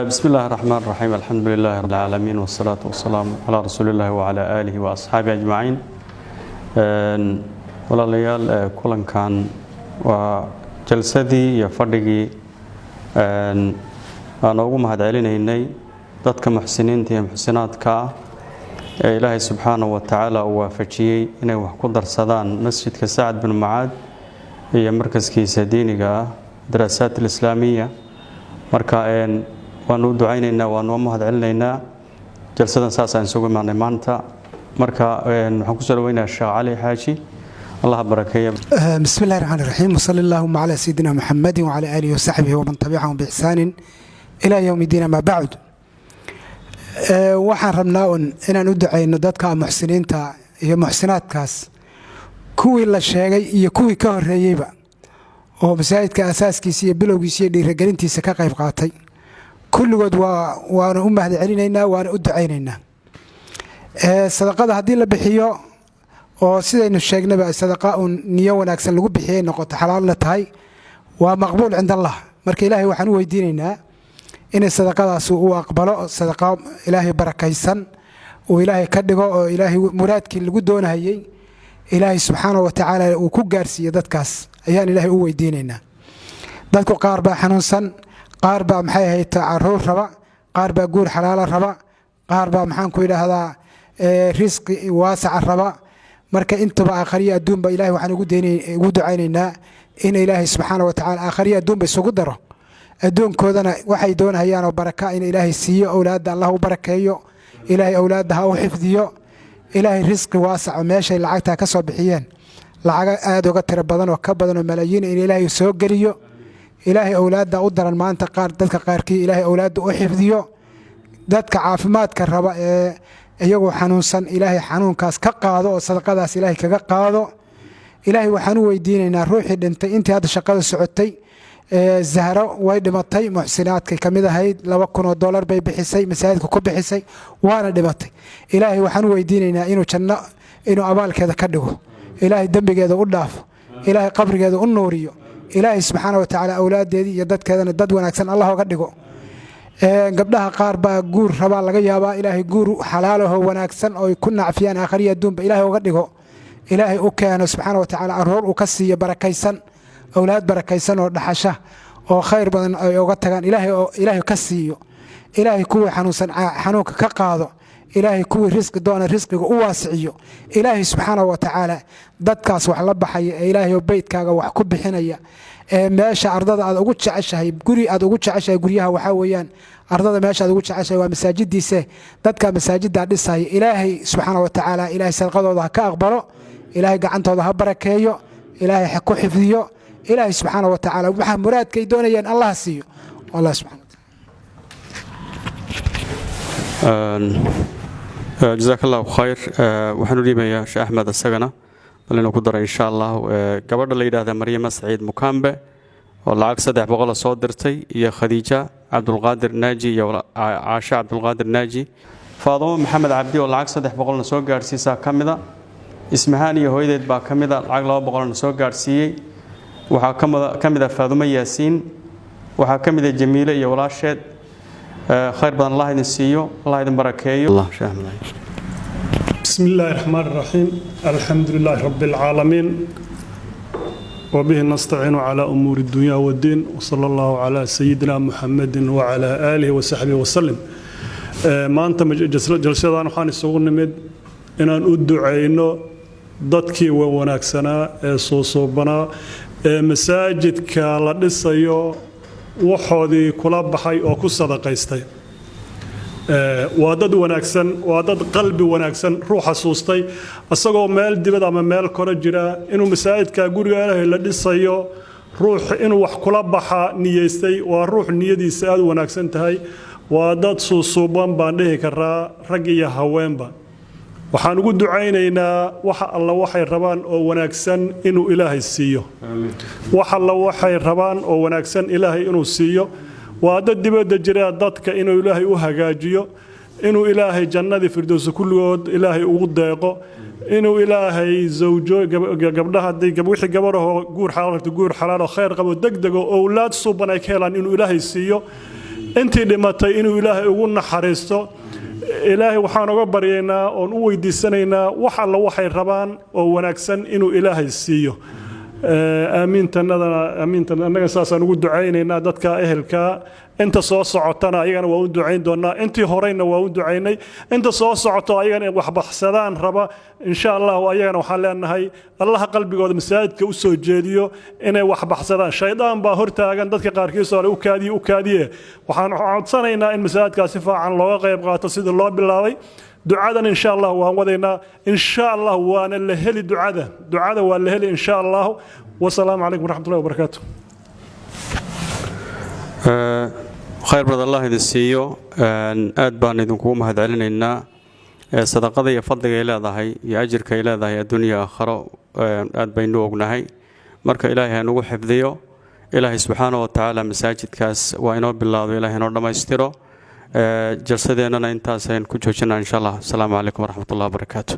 بسم الله الرحمن الرحيم، الحمد لله رب العالمين، والصلاة والسلام على رسول الله وعلى آله وأصحابه أجمعين. Walaalayaal, kulankan waa jalsadii iyo fadhigii aan ugu mahadcelinaynay dadka muxsiniinta iyo muxsinaadka ah ee Ilaahay subxaanahu wa tacaala uu waafajiyey inay wax ku darsadaan masjidka Sacad bin Mucaad iyo markaskiisa diiniga ah, Daraasaat Alislaamiya. Marka waanu u ducaynaynaa, waanu u mahadcelinaynaa. Jalsadan saasaan isugu imaanay maanta. Marka waxaan kusoo dhaweynayaa Sheekh Cali Xaaji, Allah barakeeya. بسم الله الرحمن الرحيم، وصلى اللهم على سيدنا محمد وعلى آله وصحبه ومن تبعهم بإحسان إلى يوم الدين، ما بعد. Waxaan rabnaa un inaan u ducayno dadka muxsiniinta iyo muxsinaadkaas, kuwii la sheegay iyo kuwii ka horeeyeyba, oo masaajidka asaaskiisa iyo bilowgiisa iyo dhiirigelintiisa ka qayb qaatay. Kulligood waanu u mahad celinaynaa, waana u ducaynaynaa. Sadaqada haddii la bixiyo oo sidaynu sheegnaba sadaqa uun niyo wanaagsan lagu bixiyay noqoto, xalaalna tahay, waa maqbuul cinda Allah. Marka Ilaahay waxaan u weydiinaynaa inay sadaqadaas uu aqbalo, sadaqa Ilaahay barakaysan uu Ilaahay ka dhigo, oo Ilaahay muraadkii lagu doonahayey Ilaahay subxaana wa tacaala uu ku gaarsiiyo dadkaas ayaan Ilaahay u weydiinaynaa. Dadku qaar baa xanuunsan, qaar baa, maxay ahayd, caruur raba, qaar baa guur xalaala raba, qaar baa, maxaan ku idhaahdaa, risqi waasaca raba. Marka intaba aakhariya adduunba Ilahay waxaan ugu ducaynaynaa in Ilaahay subxaana wa tacala aakhariya adduunba isugu daro. Adduunkoodana waxay doonahayaanoo baraka in Ilaahay siiyo, awlaadda Allah u barakeeyo, Ilaahay awlaadda ha u xifdiyo, Ilaahay risqi waasaco meeshay lacagtaa ka soo bixiyeen, lacago aad uga tiro badan oo ka badan oo malaayiin in Ilaahay soo geliyo. Ilaahay awlaadda u daran maanta qaar, dadka qaarkii, Ilaahay awlaadda u xifdiyo. Dadka caafimaadka raba ee iyagoo xanuunsan, Ilaahay xanuunkaas ka qaado oo sadaqadaas Ilaahay kaga qaado. Ilaahay waxaan u weydiinaynaa ruuxii dhintay intii hadda shaqada socotay. Zahro way dhimatay, muxsinaadkay ka mid ahayd, $2,000 bay bixisay, masaajidka ku bixisay, waana dhimatay. Ilaahay waxaan u weydiinaynaa inuu janno, inuu abaalkeeda ka dhigo, Ilaahay dembigeeda u dhaafo, Ilaahay qabrigeeda u nuuriyo, Ilaahay subxaana wa tacaala awlaaddeedii iyo dadkeedana dad wanaagsan Allah oga dhigo. Gabdhaha qaar baa guur rabaa laga yaabaa, Ilaahay guur xalaalaho wanaagsan oo ku nacfiyaan aakhariya adduunba Ilaahay oga dhigo. Ilaahay u keeno subxaana wa tacaala aroor uu ka siiyo barakaysan, awlaad barakaysan oo dhaxasha oo khayr badan ay oga tagaan Ilaahay ka siiyo. Ilaahay kuwii xanuunsan xanuunka ka qaado. Ilaahay kuwii risqi doona risqiga u waasiciyo. Ilaahay subxaana wa tacaala dadkaas wax la baxaya ee Ilaahay beytkaaga wax ku bixinaya, ee meesha ardada aad ugu jeceshahay, guri aad ugu jeceshahay guryaha waxaa weeyaan ardada meesha aad ugu jeceshahay waa masaajidiise, dadka masaajidda dhisaya, Ilaahay subxaana wa tacaala Ilaahay sadaqadooda ha ka aqbalo, Ilaahay gacantooda ha barakeeyo, Ilaahay ha ku xifdiyo. Ilaahay subxaana wa tacaala waxa muraadkay doonayaan Allah siiyo. Allah subxana. Jazaak Allahu khayr. Waxaan u dhiibayaa Sheekh Axmed isagana bal inuu ku daro insha Allah. Gabadha la yidhaahda Maryama Saciid Mukambe oo lacag 300 soo dirtay, iyo Khadiija Cabdulqaadir Naaji iyo Caasha Cabdulqaadir Naaji, Faadumo Maxamed Cabdi oo lacag 300-na soo gaadhsiisaa ka mida, Ismahaan iyo hooyadeed baa ka mida, lacag 200-na soo gaadhsiiyey. Waxaa ka mid a Faadumo Yaasiin, waxaa ka mid a Jamiile iyo walaasheed. Khayr badan Allah idin siiyo, Allah idin barakeeyo. بسم الله الرحمن الرحيم، الحمد لله رب العالمين، وبه نستعين على أمور الدنيا والدين، وصلى الله على سيدنا محمد وعلى آله وصحبه وسلم. Maanta jalsadan waxaan isugu nimid inaan u ducayno dadkii wanaagsanaa ee suusuubanaa ee masaajidka la dhisayo waxoodii kula baxay oo ku sadaqaystay. Waa dad wanaagsan, waa dad qalbi wanaagsan. Ruux xasuustay isagoo meel dibad ama meel kore jira inuu masaajidka guriga Ilaahay la dhisayo ruux inuu wax kula baxa niyeystay, waa ruux niyadiisa aad u wanaagsan tahay. Waa dad suusuuban baan dhihi karaa, rag iyo haweenba. Waxaan ugu ducaynaynaa waxa alla waxay rabaan oo wanaagsan inuu Ilaahay siiyo, wax alla waxay rabaan oo wanaagsan Ilaahay inuu siiyo. Waa dad dibadda jira, dadka inuu Ilaahay u hagaajiyo, inuu Ilaahay jannadii firdowsa kulligood Ilaahay ugu deeqo, inuu Ilaahay zawjo gabdhaha wixii gabadhahoo guur xalaal rabta guur xalaal oo khayr qabo degdego, owlaad suuban ay ka helaan inuu Ilaahay siiyo. Intii dhimatay inuu Ilaahay ugu naxariisto. Ilaahay waxaan uga baryaynaa oon u weydiisanaynaa wax alla waxay rabaan oo wanaagsan inuu Ilaahay siiyo. Aamiintanadana, aamiintan annaga saasaan ugu ducaynaynaa dadka ehelka. Inta soo socotana ayagana waa u ducayn doonaa. Intii horeyna waa u ducaynay. Inta soo socoto ayagana in waxbaxsadaan raba, insha Allahu, ayagana waxaan leenahay Allaha qalbigooda masaajidka u soo jeediyo inay waxbaxsadaan. Shaydaan baa hortaagan dadka qaarkiis hore u kaadiye, u kaadiye. Waxaan codsanaynaa in masaajidkaas si fiican looga qayb qaato sidii loo bilaabay. Ducadan insha Allah waan wadaynaa, insha Allah waana la heli ducada. Ducada waa la heli, insha Allah. Wasalaamu calaykum waraxmatullahi wabarakaatu. Khayr bad Allah idin siiyo. Aad baan idinkugu mahadcelinaynaa. Sadaqada iyo fadliga ay leedahay iyo ajirka ay leedahay adduunya aakharo aad baynu ognahay. Marka Ilaahay ha nagu xifdiyo. Ilaahay subxaana wa tacaala masaajidkaas waa inoo bilaado, Ilahay inoo dhammaystiro. Jalsadeennana intaas ayaan ku joojinaa, insha Allah. Asalaamu calaykum waraxmatullahi wabarakaatu.